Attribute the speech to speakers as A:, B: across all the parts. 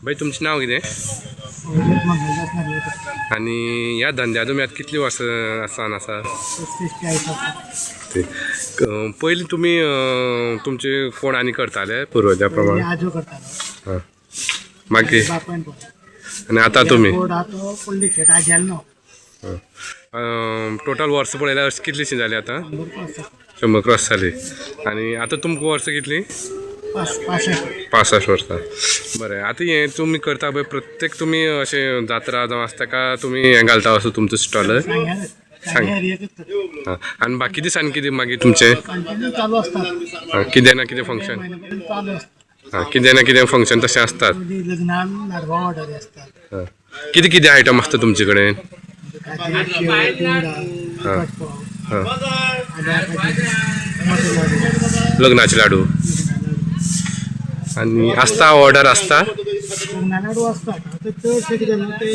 A: बाई, तुमचें नांव कितें?
B: अभिजित मंगलदास नार्वेकर.
A: आनी ह्या धंद्या तुमी आतां कितली वर्सां आसान आसा?
B: 35-40 वर्सां.
A: ते पयलीं तुमी तुमचे कोण आनी करताले पुर्वजा प्रमाण?
B: पयलीं आजो करतालो.
A: हां, मागीर?
B: बापायन पळय.
A: आनी आतां तुमी?
B: बोर्ड आहा तो पुंडलीक शेट, आज्यालो न्हू.
A: टोटल वर्सां पळयल्यार अशीं कितलींशीं जालीं आतां?
B: 100 क्रॉस जाता.
A: 100 क्रॉस जाली. आनी आतां तुमकां वर्सां कितलीं?
B: 65.
A: 65 वर्सां. बरें, आतां हें तुमी करता पळय, प्रत्येक तुमी अशें जात्रा जावं आसता ताका तुमी हें घालता असो तुमचो स्टॉल?
B: सांग्यार, सांग्या एरियेकच करता.
A: हां, आनी बाकी दिसांनी कितें मागीर तुमचें?
B: कंटिन्यू चालू आसतात.
A: हां, कितें ना कितें फंक्शन.
B: म्हयनो पर्यंत चालू आसता.
A: हां, कितें ना कितें फंक्शन तशें आसतात.
B: मदीं लग्नान लाडवा ऑर्डरी आसतात.
A: हां, कितें कितें आयटम आसता तुमचे कडेन?
B: खाजें, शेव, चिवडा, तिखट पाव,
A: हां,
B: आल्या खाजें, मोटे लाडू.
A: लग्नाचे लाडू.
B: लग्ना लाडू.
A: आनी आसता ऑर्डर आसता?
B: लग्ना लाडू आसतात. आतां चडशे कितें जालां ते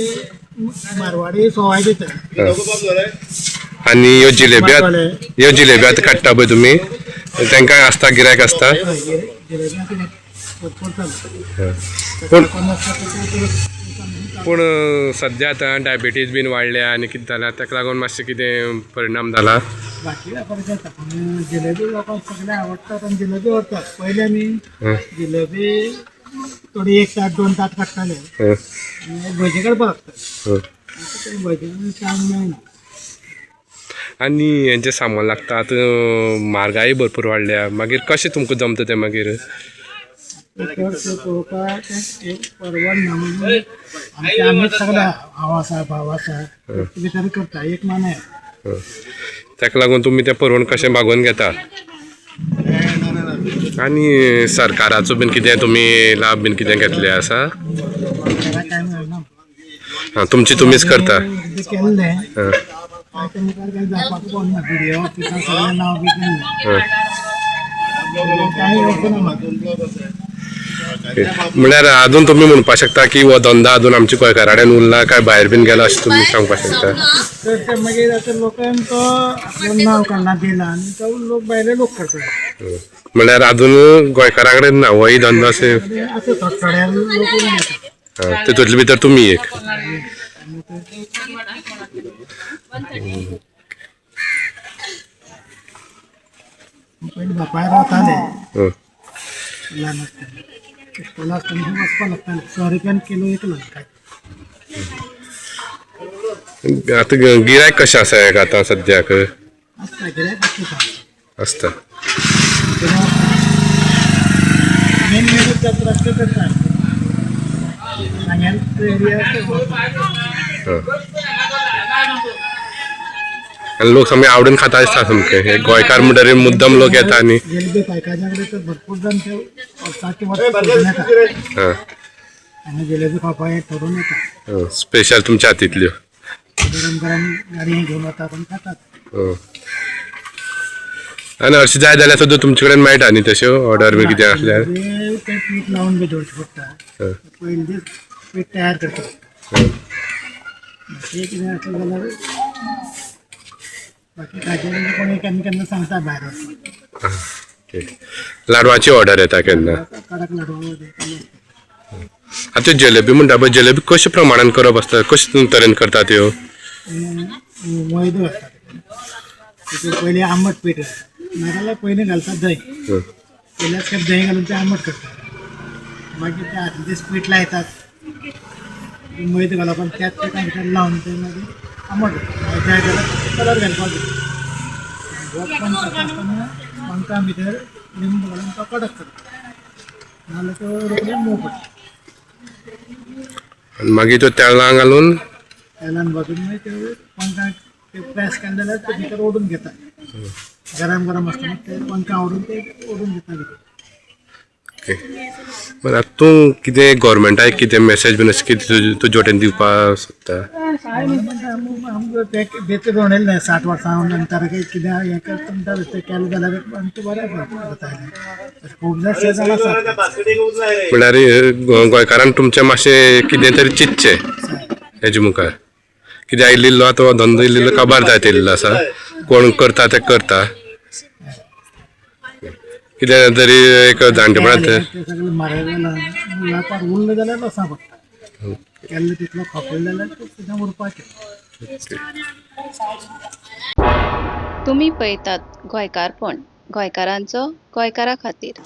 B: मारवाडी सवाय दितात.
A: आनी ह्यो जिलेबी
B: मारवाडे.
A: ह्यो जिलेबी आतां काडटा पळय तुमी, तांकां आसता गिरायक आसता?
B: हय, जिलेबी आतां भरपूर चालू.
A: पूण
B: कोण आसता ते
A: पूण सद्या आतां डायबिटीज बीन वाडल्या आनी कितें जालां, ताका लागून मातशें कितें परिणाम जाला?
B: बाकी व्यापार जाता, पूण जिलेबी लोकांक सगळें आवडटात आनी जिलेबी व्हरतात. पयलीं आमी जिलेबी थोडी एक ताट दोन ताट काडटाले आनी भजी काडपाक लागतात. आतां ते भजी काम मेळना.
A: आनी हें जें सामान लागता, आतां म्हारगाय भरपूर वाडल्या, मागीर कशें तुमकां जमता तें मागीर?
B: चडशें पळोवपाक तें एक परवडना म्हणून आमचे आमीच सगळे, हांव आसा, भाव आसा, कितें तरी करता, एक मानाय.
A: ताका लागून तुमी तें परवण कशें भागोवन घेता. आनी सरकाराचो बीन कितें तुमी लाभ बीन कितें घेतले आसा?
B: सरकाराक कांय मेळना.
A: हां, तुमची तुमीच करता?
B: एकदां केल्लें.
A: हां.
B: काय ते मुखार काय जावपाक पावना. बिडिओ ऑफिसान सगळें नांव बी केल्लें. कांय येवचो ना मागीर.
A: म्हळ्यार अजून तुमी म्हणपाक शकता की हो धंदा अजून आमच्या गोंयकारा कडेन उरला काय भायर बीन गेला अशें तुमी सांगपाक शकता?
B: चडशे मागीर आतां लोकांक तो आपलें नांव काडला दिला आनी तो लोक भायले लोक करता.
A: म्हळ्यार अजून गोंयकारा कडेन ना होय धंदो अशें?
B: आतां थोडे थोडे लोक उरले.
A: हां, तितूंतले भितर तुमी एक.
B: पयलीं बापाय रावताले. ल्हान आसतना इस्कोला आसतना खंय वचपाक लागतालें, 100 रुपयान किलो विकलो काय.
A: आतां गिरायक कशें आसा हेका आतां सद्याक?
B: आसता, गिरायक आसता.
A: आसता.
B: मेन मेन जात्रा ते करता सांग्यान एरिया.
A: हां. आनी लोक सामके आवडून खाता दिसता सामके, हे गोंयकार म्हणटरीर मुद्दम लोक येता आनी
B: जिलेबी पायकाच्या कडेन तर भरपूर जाण ते वर्साचे वर्स सोदून येता. आनी जिलेबी खावपाक हे ठरोवन येता.
A: हां, स्पेशल तुमच्या हातींतल्यो.
B: गरम गरम गाडी घेवन वतात आनी खातात.
A: हां. आनी हरशीं जाय जाल्यार सुद्दां तुमचे कडेन मेळटा न्ही तश्यो ऑर्डर बी कितें आसल्यार?
B: जिलेबी ते पीठ लावन बी दवरचें पडटा. पयलीं दीस पीठ तयार करता. बाकी कितें आसलें जाल्यार बाकी खाजें म्हणजे कोणी केन्ना केन्ना सांगता भायर वचपाक.
A: ओके. लाडवाची ऑर्डर येता केन्ना?
B: कडक लाडू चालू आसता.
A: आतां जलेबी म्हणटा पळय, जलेबी कशे प्रमाणान करप आसता, कशे तरेन करता त्यो?
B: मैदो घालता तितून, पयलीं आंबट पीठ घालता, नाजाल्यार पयलीं घालतात दही. पयल्याच खेप दही घालून ते आंबट करतात. मागीर ते आदले दीस पीठ लायतात, मैदो घालप आनी त्याच पिठा भितर लावन ते मागीर आंबट जाता. मागीर जाय जाल्यार कलर घालपाक जाय. वत पण करता आसतना पंका भितर लिंबू घालून तो कडक करता, नाजाल्यार तो रोखडे मोव पडटा.
A: आनी मागीर त्यो तेलां घालून?
B: तेलान भाजून मागीर ते पंकाक ते प्रेस केले जाल्यार ते भितर ओडून घेता. गरम गरम आसतना ते पंखा ओडून ते ओडून घेता भितर.
A: ओके, बरें, आतां तूं कितें गोवोरमेंटाक कितें मॅसेज बीन अशें कितें तुजे वटेन दिवपाक सोदता?
B: आमकां ते बेती रोणयलें 60 वर्सां नंतर कितें हें करता म्हणटा तें केलें जाल्यार आमकां बरें जाता. खूब जाण शेजान आसात.
A: म्हळ्यार गोंयकारान तुमचें मातशें कितें तरी चिंतचें हेजे मुखार, कित्याक इल्लो आतां हो धंदो इल्लो काबार जायत येयल्लो आसा, कोण करता ते करता. कितें तरी एक जाणटेपणांत
B: ते सगळें मारलें व्यापार उरलो जाल्यार लॉसां पडटा, केल्ले तितलो खपले जाल्यार ते सुद्दां उरपाचें.
C: तुमी पळयतात गोंयकारपण, गोंयकारांचो गोंयकारा खातीर.